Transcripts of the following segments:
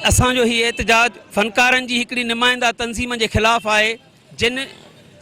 اسان جو هي احتجاج فنڪارن جي هڪڙي نمائنده تنظيم جي خلاف آهي جن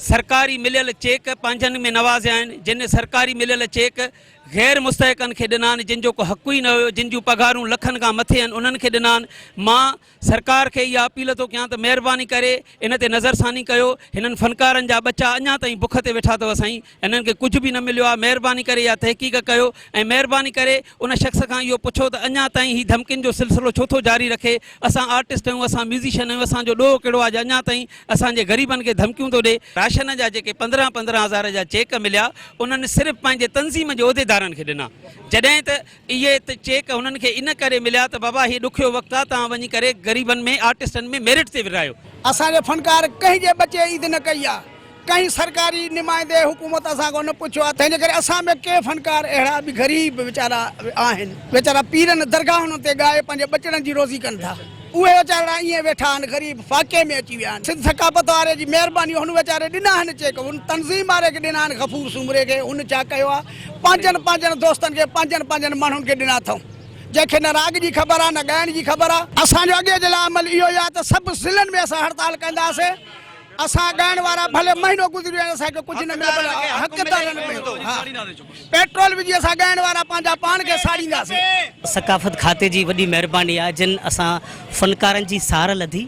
سرڪاري مليل چيڪ پنهنجن ۾ نوازيا آهن، جن سرڪاري مليل چيڪ غير مستحقن کي ڏنا آهن، جن جو ڪو حق ئي نه هيو، جن جون پگهارون لکن کان مٿي آهن انهن کي ڏنا آهن. مان سرڪار کي اها اپيل ٿو ڪيان ته مهرباني ڪري ان تي نظرثاني ڪيو، هنن فنڪارن جا ٻچا اڃا تائين بک تي ويٺا اٿو سائين، هنن کي ڪجهه به نه مليو آهي، مهرباني ڪري اها تحقيق ڪيو ۽ مهرباني ڪري ان شخص کان اهو پڇو ته اڃا تائين هي ڌمڪين جو سلسلو ڇو ٿو جاري رکي، اسان آرٽسٽ آهيون، اسان ميوزيشن آهيون، اسان جو ڏوهه ڪهڙو آهي جو اڃا تائين اسان جي غريبن کي ڌمڪيون ٿو ڏي. راشن جا جيڪي 15 15 هزار جا چيڪ مليا انهن صرف پنهنجي تنظيم جي عهديدارن کي ڏنا جڏهن ته اهي چيڪ هنن کي ان ڪري مليا ته بابا هي ڏکيو وقت آ توهان وڃي ڪري غريبن ۾ آرٽسٽن ۾ ميرٽ تي ورهايو. اسان جي فنڪار ڪنهن جي ٻچي عيد نه ڪئي آ. ڪنهن سرڪاري نمائندي حڪومت اسان کان نه پڇيو آهي، تنهن جي ڪري اسان ۾ ڪي فنڪار اهڙا به غريب ويچارا آهن، ويچارا پيرن درگاهن تي ڳائي پنهنجي ٻچڙن جي روزي ڪن ٿا، اهي ويچارڙا ائين ويٺا آهن، غريب فاقي ۾ اچي ويا آهن. سنڌ ثقافت واري جي مهرباني هن ويچاري ڏنا آهن چيڪ، هن تنظيم واري کي ڏنا آهن، غفور سومري کي، هن ڇا ڪيو آهي، پنهنجن پنهنجن دوستن کي پنهنجن پنهنجن ماڻهن کي ڏنا اٿئون، جنهن کي نه راڳ جي خبر آهي نه ڳائڻ جي خبر آهي. اسان جو اڳي جي لاء عمل اهو ئي آهي ته سڀ ضلعن ۾ اسان هڙتال ڪنداسين. اسان ڳائڻ وارا ڀلي مهينو گذري وڃي اسان کي ڪجهه نه ملي پر حقدارن ۾ ها پيٽرول وجهي اسان ڳائڻ وارا پنهنجا پاڻ کي ساڙينداسين. ثقافت کاتي جي وڏي مهرباني آهي جن اسان فنڪارن جي سار لڌي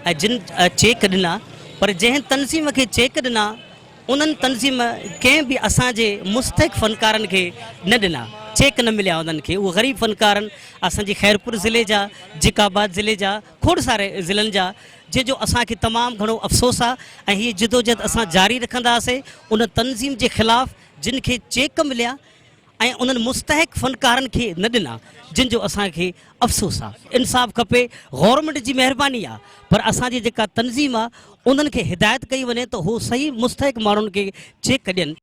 ۽ جن چيڪ ڏنا پر جنهن تنظيم کي چيڪ ڏنا انهن تنظيم ڪنهن به اسان جي مستحق فنڪارن کي نه ڏنا چيڪ نه مليا انهن کي اهي غريب فنڪارن اسان جي خيرپور ضلعي جا جيڪب آباد ضلعي جا کوڙ ساري ضلعن جا جنهن جو اسان کي تمام گهڻو افسوس آ ۽ هيء جدوجهد اسان جاري رکنداسين ان تنظيم جي خلاف جن کي چيڪ مليا ۽ انهن مستحق فنڪارن کي نه ڏنا جن جو اسان کي افسوس آ انصاف کپي گورنمينٽ جي مهرباني آ پر اسان جي جيڪا تنظيم آ انهن کي هدايت ڪئي وڃي ته هو صحيح مستحق ماڻهن کي چيڪ ڏين.